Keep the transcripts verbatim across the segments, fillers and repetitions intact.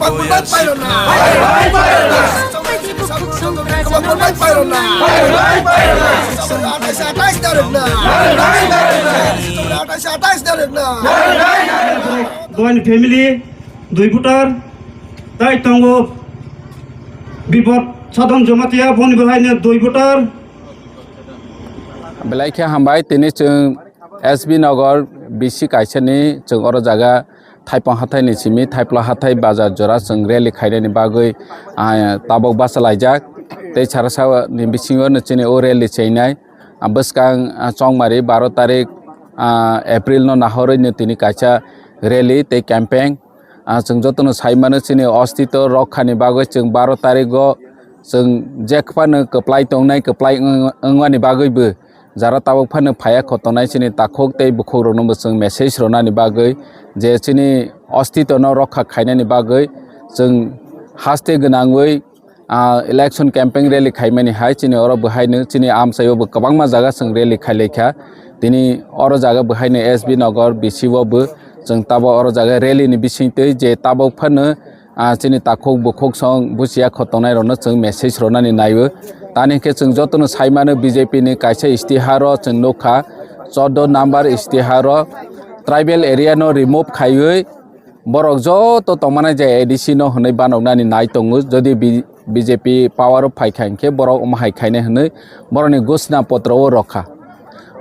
Doini family dui voter, tai tongo Bipod Sadon Jamatia, boni bahaino dui voter. Belai khe hambai, tini chwng S B Nagar B C kaisani chwng oro jaga Thaipong hathaini simi Thaipla hathai bazar jora chwng rally khainani bagwi, ah, tabuk bachalaijak. Tei sarasani bisingo no chini o rally chainai, ah, bwskang, ah, chongmari baro tarik, ah, April no nahorwi no tini kaisa rally tei campaign. Ah, chwng jotono sai mano chini ostito rokhani bagwi chwng baro tarigo chwng jekphano kwplai tongnai, kwplai wng-, wngmani bagwibo jara tabuk phano phaiya khotongnai chini takhuk tei bukhukrokno bo chwng message rwnani bagwi je chini ostitono rokha khainani bagwi chwng haste gwnangwi, ah, election campaign rally khaimani hai chini oro bwhaino chini amchaio bo kwbangma jaga chwng rally khailaikha. Tini oro jaga bwhaino S B Nagar B C o bo chwng tabo oro jaga rally ni bisingtwi je tabuk phano, ah, chini takhuk bukhuk song buchiya khotongnai rokno chwng message rwnani naio. Tani khe chwng jotono sai mano B J P ni kaisa istiharo chwng nukha, chordo number istiharo tribal area no remove khaiwi borok joto tongmani je A D C no hwnwi banoknani nai tongo, jodi B-, B J P power o phaikha hinkhe borok omo hai khainai hwnwi borokni ghosna potro o rokha.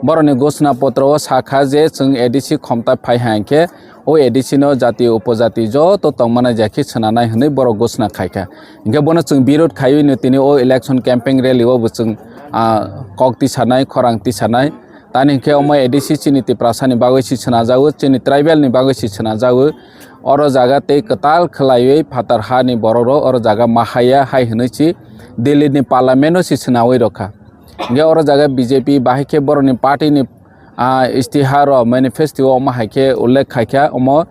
Borokni ghosna potro o sakha je chwng A D C khomta phai hai hinkhe o A D C no jati upojati joto tongmani je khe swnanai hwnwi borok ghosna khaikha. Hinkhe bono chwng birod khaiwi no tini o election campaign rally o bo chwng, ah, kok tisanai, khorang tisanai. Tani hinkhe omo A D C chini Tiprasani bagwi si swnajagwi, chini tribal ni bagwi si swnajagwi. Oro jaga tei kwtal khwlaiwi phatar hani borok rok oro jaga mahaiya hai hwnwi si Delhi ni parliament o si swnawi rokha. Hinkhe oro jaga B J P bahai khe borokni party ni, ah, istihar o manifesto o omo hai khe ullekh khaikha omo,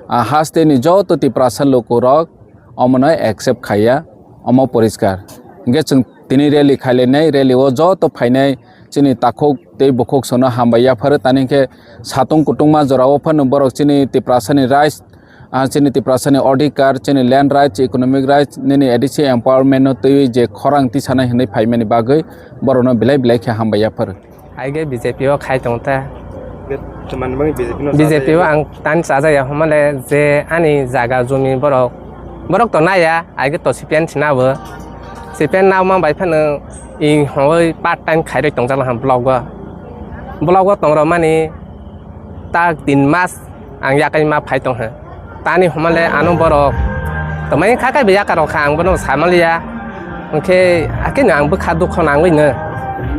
ah, haste ni joto Tiprasa lukurok omono accept khaiya, omo poriskar. Hinkhe chwng tini rally khailainai, rally o joto phainai chini takhuk tei bukhuk sono hambai yapharo, tani hinkhe satung kutungma jorao phano borok chini Tiprasani rights, ah, chini Tiprasani odhikar, chini land rights, economic rights, nini A D C empowerment no twiwi je khorang tisanai hwnwi phaimani bagwi borokno belai belai khe hambai yapharo. Aige B J P o khai tong ta. Be-, tamani bagwi B J P no B J P o sajaya? Ang tani sajaya, homale je ani jaga jumi borok, borok to naya, aige to C P M sinabo. C P M nauma bai phano ing hongoi part time khairoi tongjak laha block o. Block o tongrok mani tak tin mas ang yakai ma phai tong ha. Tani homale ano borok tomai kha kai yakar rok kha, ang bono samaliya. Hwnkhe akhe no ang bwkha dukho nangwi no.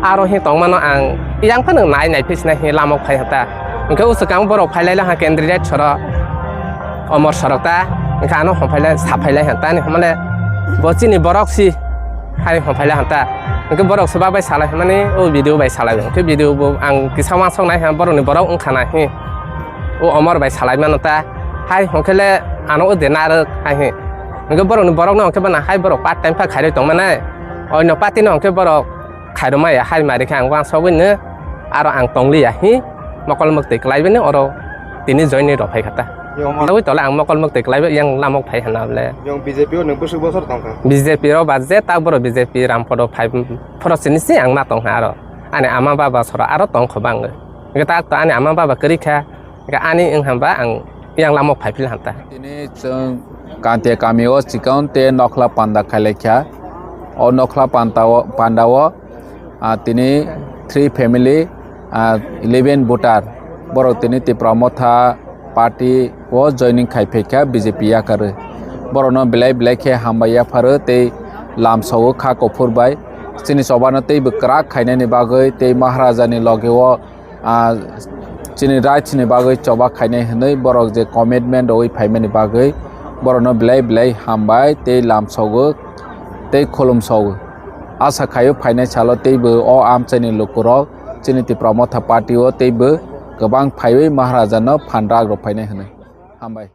Aro hi tongmano ang yang phano nai nai phisna hi lamok phai hata. Hwnkhe usukang borok phai lai laha candidate soro omor sorok ta. Hwnkhe ano hom phai lai sa phai lai hata ni homale bo chini borok si hai hom phai lai hata. Hwnkhe borok swbak bai salai hwnmani o video bai salai. Hwnkhe video bo ang kisa wansok nai ha borokni borok wngkha na hi. O omor bai salai mano ta. Hai hwnkhe le ano o de narwk hai hi. Hwnkhe borokni borokno hwnkhe bana hai borok part time pha khairwi tongmanai. Oino party no hwnkhe borok khairwmaya hai mari khe ang wansogwi no aro ang tongliya hi. Mokol mwktwi kwlaiwi no oro tini join ni rok phai kha ta. Yang Tawwi tole ang mokol mwktwi kwlaiwi yang lamok phai hwnna ble. Yang B J P o nwng bwswk bosor tongkha? B J P ro ba je tak borok B J P Ramphodo phai phoro sini si ang ma tongkha aro. Ani ama baba sora aro tongkho bangwi. Hwnkhe tak to ani ama baba kwrwi kha. Hwnkhe ani wng hamba ang yang lamok phai phil hanta. Tini chwng Kantia kami o chikon te nokhla panda khailai kha. O nokhla panda o, panda o, ah, tini three family, ah, eleven voter. Borok tini Tipra Motha party o joining khai phaikha B J P yakarwi. Borokno belai belai khe hambai yapharo tei lamsao kha kuphur bai. Chini chobano teibo kwrak khainani bagwi tei Maharaja ni loge o, ah, chini rights ni bagwi choba khainai hwnwi borok je commitment rwui phaimani bagwi borokno belai belai hambai tei lamsogo tei khulumsogo. Asa khaio phainai salo teibo o amchaini lukurok chini Tipra Motha party o teibo kwbang phaiwi Maharaja no phan rak rw phainai hwnwi. Hambai.